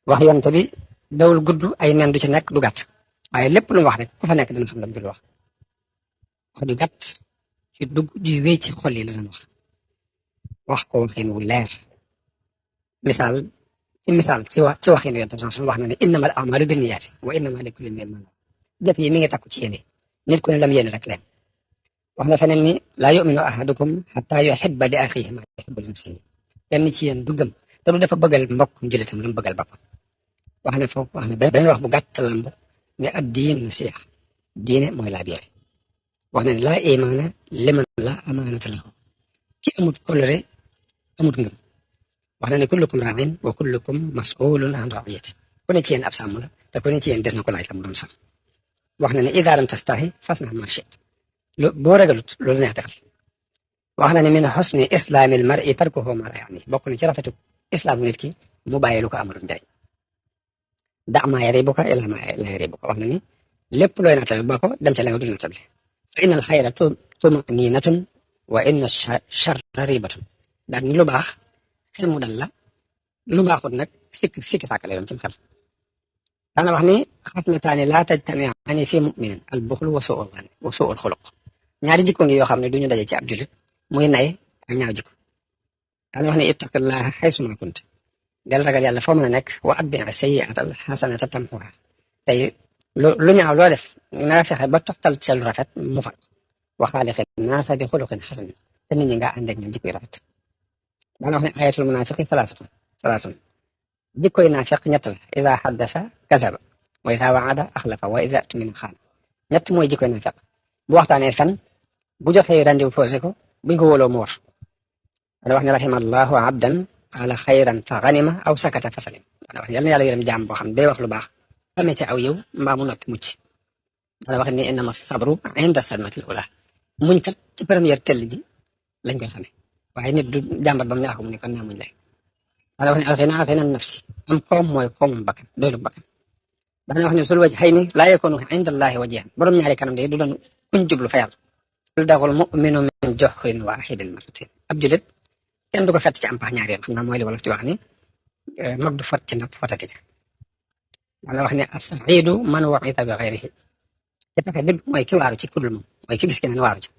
wax yonte bi dawul gudd ay nen du ci nekk du gàtt waaye lépp lu mu wax rek ku fa nekk dina xam la mu wax wax du gàtt ci dugg di wéy ci xol yi la doon wax ko waxin wu leer misaal ci waxin yonte bi wax na ne innamal a'maalu binniyaati wa innamaa likulli imri'in maa nawaa jëf yi mi ngi takku ci yéene nit ku ne lam yéene rek leen wax na feneen ni laa yu'minu ahadukum hattaa yuhibba li axiihi maa yuhibbu li nafsihi kenn ci yéen du gëm te du dafa bëggal mbokk njullitam lu mu bëggal boppam wax na foofu wax na beneen wax bu gàtt lamb ne ad diin nasiiha diine mooy laa biire wax na ne laa imaana liman laa amaanata lahu ki amut kóllëre amut ngëm wax na ne kullukum raa'in wa kullukum mas'uulun an ra'iyyati ku ne ci yéen ab sàmm la te ku ne ci yéen des na ko laaj la mu doon sàmm wax na ne idaa lam tastahi fasna' maa shi'ta boo ragalut loolu neex defal wax na ne min husni islaamil mar'i tarkuhu maa laa ya'niihi bokk na ci rafetu islaam nit ki mu bàyyi lu ko amalul njariñ da' maa yariibuka ilaa maa laa yariibuka wax na ni lépp looy nattale ba ko dem ca la nga dul nattale fa inna al xayra tuma'niinatun wa inna sharra riibatun daal ni lu baax xel mu dal la lu baaxut nag sikki sàkk lay doon ci xel daana wax ni xaslataani laa tajtami'aani fi mu'minin al buxlu wa su'ul xuluq ñaari jikko ngi yoo xam ne du ñu daje ci ab jullit muy nay ak ñaaw jikko daana wax ne ittaqillaha xaysumaa kunt del ragal yàlla foo mën a nekk wa atbi'i sayyi'ata al xasanata tamhuha tey lu ñaaw loo def nga fexe ba toftal ci lu rafet mu fat wa xaaliqi naasa bi xuluqin xasan te nit ñi nga ànd ak ñoom jikko yu rafet daana wax ne ayatul munaafiqi salaasun jikkoy naafiq ñett la iza haddasa kazaba wa iza wa'ada axlafa wa iza tumina xaana ñett mooy jikkoy naafiq bu waxtaanee fen bu joxee rendez-vous forcé ko buñ ko wóoloo mu war da wax ne rahimallahu abdan qaala xayran fa ganima aw sakata fa salim da wax ne yal na yàlla yërëm jaam boo xam ne day wax lu baax amee ci aw yow mbaa mu noppi mucc da wax ne innama sabru inda sadmatil ula muñ kat ci première tell ji lañ koy xamee waaye nit du jàmbat ba mu neex ko mu ne kon naa muñ lay daana wax ne alxinaa xinan nafsi am koom mooy koomum bakkan doylu bakkan daana wax ne sul waj xëy ni laa yakunu inda allahi wajihan borom ñaari kanam de du doon kuñ jublu fa yàlla lu daxul muminu min joxrin waahidin marratin ab julit kenn du ko fett ci am pax ñaari yoon xam naa mooy li wolof di wax ni mag du fot ci napp fotati ca daana wax ne as-sa'iidu man wa'ida bi ghayrihi te taxe dëgg mooy ki waaru ci kudul moom mooy ki gis keneen waaru ci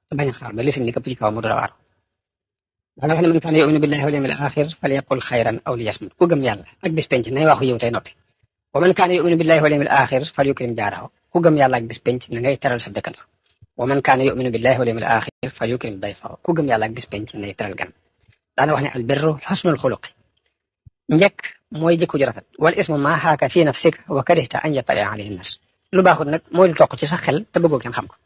te bañ a xaar ba lifin ni këpp ci kaw mu dara waaru daana wax ne man kaana yu'minu billahi wal yawmil aaxir falyaqul xayran aw liyasmut ku gëm yàlla ak bis penc nay waxu yiw tey noppi wa man kaana yu'minu billahi wal yawmil aaxir falyukrim jaarahu ku gëm yàlla ak bis penc na ngay teral sa dëkkandoo wa man kaana yu'minu billahi wal yawmil aaxir falyukrim dayfahu ku gëm yàlla ak bis penc nay teral gan daana wax ne al birru xusnul xuluqi njëkk mooy jikko ju rafet wal ismu maa xaaka fi nafsika wa karihta an yattali'a alayhi nnas lu baaxul nag mooy lu toq ci sa xel te bëggoo kenn xam ko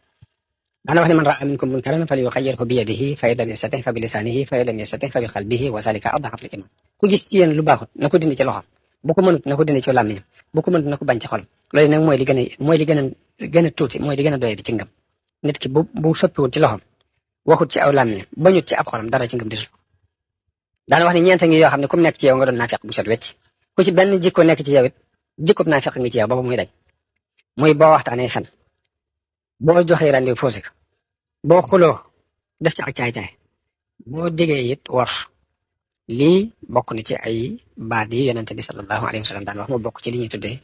daana wax ne man ra'a minkum munkaran falyughayyirhu bi yadihi fa in lam yastati' fa bi lisanihi fa in lam yastati' fa bi qalbihi wa zalika ad'afu al iman ku gis ci yéen lu baaxut na ko dindi ci loxoom bu ko mënut na ko dindi ci làmmiñam bu ko mënut na ko bañ ci xolam loolu nag mooy li gën a tuuti mooy li gën a doye di ci ngëm nit ki bu soppiwut ci loxoom waxut ci aw làmmiñam bañut ci ab xolam dara ci ngëm disul daana wax ne ñeent ngi yoo xam ne ku mu nekk ci yow nga doon naafiq bu set wecc ku ci benn jikko nekk ci yow it jikkob naafiq ngi ci yow boobu muy dañ muy boo waxtaanee fen boo joxee rendez-vous faussé ko boo xuloo def ci ak caay-caay boo digee it war lii bokk na ci ay baat yi yonente bi sallallahu alayhi wa sallam daan wax mu bokk ci li ñuy tuddee